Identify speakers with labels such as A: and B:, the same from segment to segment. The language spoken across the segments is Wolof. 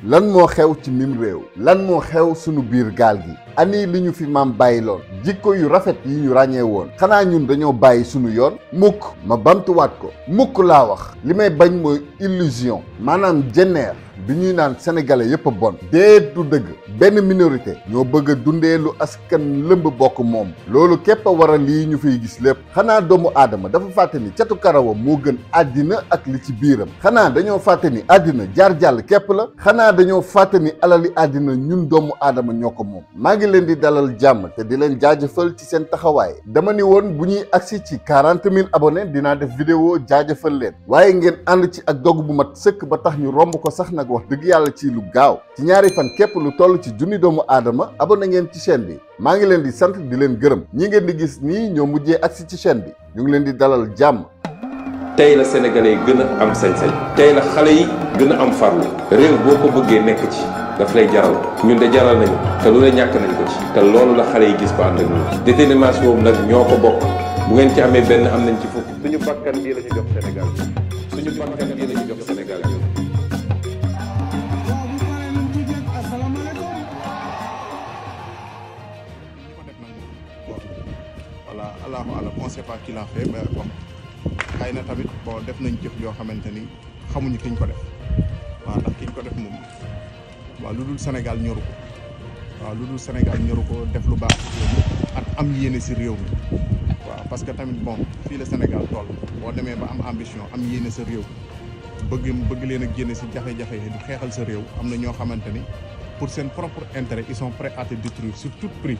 A: lan moo xew ci mim réew lan moo xew sunu biir gaal gi ani li ñu fi maam bàyyi loon jikko yu rafet yi ñu ràññee woon xanaa ñun dañoo bàyyi sunu yoon mukk ma bamtuwaat ko mukk laa wax li may bañ mooy illusion maanaam jenneer bi ñuy naan sénégalais yépp a bon déet du dëgg benn minorité ñoo bëgg a dundee lu askan lëmb bokk moom loolu képp a waral lii ñu fiy gis lépp xanaa doomu aadama dafa fàtte ni catu karawam moo gën àddina ak li ci biiram xanaa dañoo fàtte ni àddina jaar jàll képp la xanaa dañoo fàtte ni alali àddina ñun doomu aadama ñoo ko moom maa ngi leen di dalal jàmm te di leen jaajëfal ci seen taxawaay dama ni woon bu ñuy agsi ci 40 000 abonnés dinaa def vidéo jaajëfal leen waaye ngeen ànd ci ak dogg bu mat sëkk ba tax ñu romb ko sax nag wax dëgg yàlla ci lu gaaw ci ñaari fan képp lu toll ci junni doomu aadama abonné ngeen ci chaîne bi maa ngi leen di sant di leen gërëm ñi ngeen di gis nii ñoo mujjee agsi ci chaîne bi ñu ngi leen di dalal jàmm.
B: tey la sénégalais yi gën a am sañ-sañ tey la xale yi gën a am farlu réew boo ko bëggee nekk ci daf lay jaral ñun de jaral nañu te lu la ñàkk nañ ko ci te loolu la xale yi gis ba ànd ak ñun détermination boobu nag ñoo ko bokk bu ngeen ci amee benn am nañ ci fukk suñu bakkan bii la ñu jox Sénégal suñu bakkan bii la ñu jox Sénégal
C: voilà allahu alam on sait pas qui l'a fait mais bon xëy na tamit bon def nañ jëf yoo xamante ni xamuñu kiñ ko def waaw ndax kiñ ko def moom waaw lu dul Sénégal ñoru ko waaw lu dul Sénégal ñoru ko def lu baax ak am yéene si réew mi waaw parce que tamit bon fii la Sénégal toll boo demee ba am ambition am yéene sa réew bëgg leen a génne si jafe-jafe yi di xeexal sa réew am na ñoo xamante ni pour seen propre intérêt ils sont prêts à te détruire sur tout prix.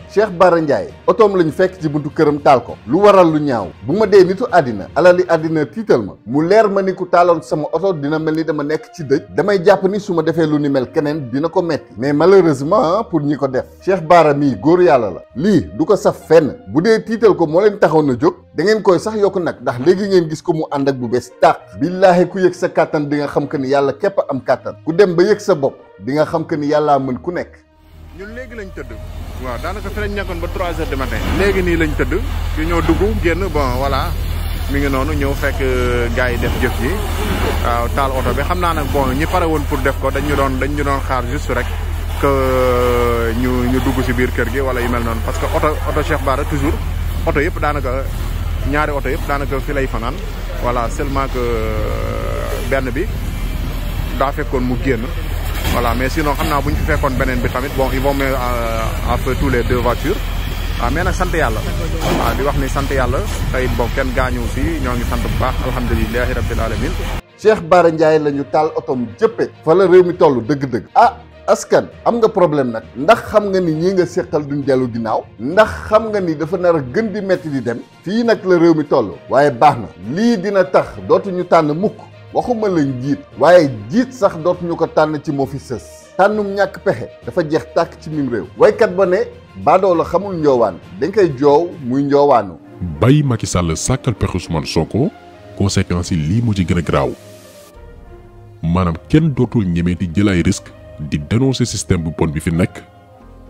A: Cheikh Bara Ndiaye otoom lañu fekk ci buntu këram taal ko lu waral lu ñaaw bu ma dee nitu àddina alali àddina tiital ma mu leer ma ni ku taaloon sama oto dina mel ni dama nekk ci dëj damay jàpp ni su ma defee lu ni mel keneen dina ko metti mais malheureusement pour ñi ko def Cheikh Bara mii góor yàlla la lii du ko saf fenn bu dee tiital ko moo leen taxaw na jóg da ngeen koy sax yokk nag ndax léegi ngeen gis ko mu ànd ak bu bees tàq billaahi ku yëg sa kàttan di nga xam que ni yàlla képp am kàttan ku dem ba yëg sa bopp di nga xam que ni yàllaa mën ku nekk.
C: ñun léegi lañ tëdd waaw daanaka fi lañ nekkoon ba 3 heures du matin léegi nii lañ tëdd di ñoo dugg génn bon voilà mi ngi noonu ñëw fekk gars yi def jëf ji waaw taal oto bi xam naa nag bon ñi pare woon pour def ko dañ ñu doon xaar juste rek que ñu dugg si biir kër gi wala yu mel noonu parce que oto Cheikh Bara toujours oto yëpp daanaka ñaari oto yëpp daanaka fi lay fanaan voilà seulement que benn bi daa fekkoon mu génn voilà mais sinon xam naa bu ñu fi fekkoon beneen bi tamit bon ils vont mettre à feu tous les 2 voitures waaw mais nag sant yàlla waaw di wax ni sant yàlla tey bon kenn gaañu si ñoo ngi sant bu baax alhamdulilahi rabbil alamin
A: Cheikh Bara Ndiaye la ñu taal otom jëppe fa la réew mi toll dëgg-dëgg askan am nga problème nag ndax xam nga ni ñii nga séqal duñ dellu ginnaaw ndax xam nga ni dafa nar a gën di metti di dem fii nag la réew mi toll waaye baax na lii dina tax dootuñu tànn mukk waxuma la njiit waaye jiit sax dootuñu ko tànn ci moo fi sës tànnum ñàkk pexe dafa jeex tàkk ci mim réew waykat ba ne baadoo la xamul njoowaan dañ koy joow muy njoowaanu
D: bàyyi Macky Sall sàkkal pexe Ousmane Sonko conséquences yi lii mu ci gën a graaw maanaam kenn dootul ñemeeti jël ay risque di dénoncer système bu bon bi fi nekk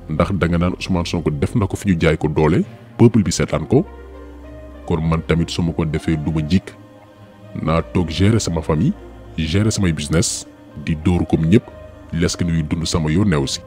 D: ndax danga naan Ousmane Sonko def na ko fi ñu jaay ko doole peuple bi seetaan ko kon man tamit su ma ko defee du ma jikk naa toog gérer sama famille gérer samay business di dóoru comme ñëpp lesk nuy dund sama yoon neew si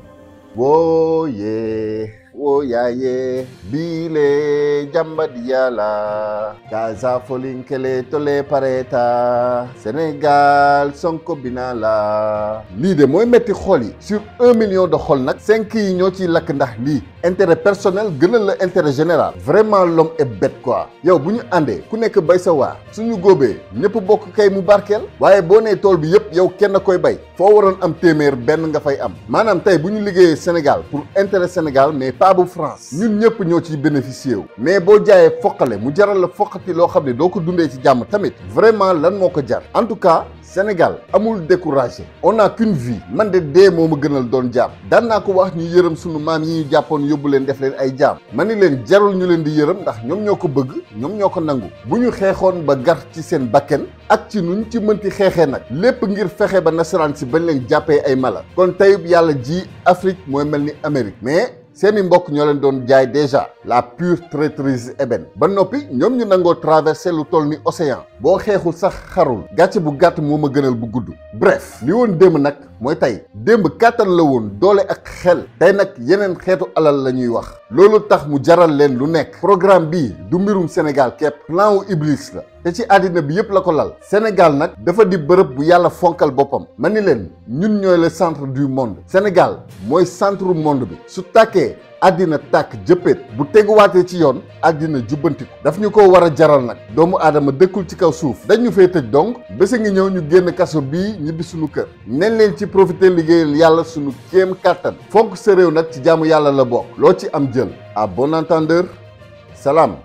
A: wooyee wooyaaye biile jambadi yàlla kaza folinkele tole pareta Sénégal Sonko bina la lii de mooy metti xol yi sur 1 million de xol nag 5 yi ñoo ciy lakk ndax lii intérêt personnel gënal la intérêt général vraiment l'homme est bête quoi yow bu ñu àndee ku nekk bay sa waar suñu góobee ñëpp bokk kay mu barkeel waaye boo nee tool bi yëpp yow kenn koy bay foo waroon am téeméer benn nga fay am maanaam tey bu ñu liggéeyee Sénégal pour intérêt Sénégal mais pas bu France ñun ñëpp ñoo ciy bénéficié wu mais boo jaayee foqale mu jaral la foqati loo xam ne doo ko dundee ci jàmm tamit vraiment lan moo ko jar en tout cas Sénégal amul découragé on a qu'une vie man de dee moo ma gënal doon jaam daan naa ko wax ñu yërëm sunu maam yi ñu jàppoon yóbbu leen def leen ay jaam ma ni leen jarul ñu leen di yërëm ndax ñoom ñoo ko bëgg ñoom ñoo ko nangu bu ñu xeexoon ba gar ci seen bakken ak ci nuñ ci mënti xeexee nag lépp ngir fexe ba nasaraan si bañ leen jàppee ay mala kon teyub yàlla ji Afrique mooy mel ni Amérique mais seeni mbokk ñoo leen doon jaay déjà la pure traîtrise ébène ba noppi ñoom ñu nangoo traversé lu toll ni océan boo xeexul sax xarul gàcce bu gàtt moo ma gënal bu gudd bref li woon démb nag mooy tey démb kàttan la woon doole ak xel tey nag yeneen xeetu alal la ñuy wax loolu tax mu jaral leen lu nekk programme bii du mbirum Sénégal képp plan wu Iblis la te ci àddina bi yépp la ko lal Sénégal nag dafa di bërëb bu yàlla fonkal boppam ma ni leen ñun ñooy le centre du monde Sénégal mooy centre monde bi su tàkkee àddina tàkk jëppeet bu teguwaatee ci yoon àddina jubbantiku daf ñu ko war a jaral nag doomu aadama dëkkul ci kaw suuf dañ ñu fay tëj donc bés a ngi ñëw ñu génn kaso bii ñibbi suñu kër nen leen ci profiter liggéeyal yàlla suñu kéem kàttan fonk sa réew nag ci jaamu yàlla la bokk loo ci am jël à bon entendeur salaam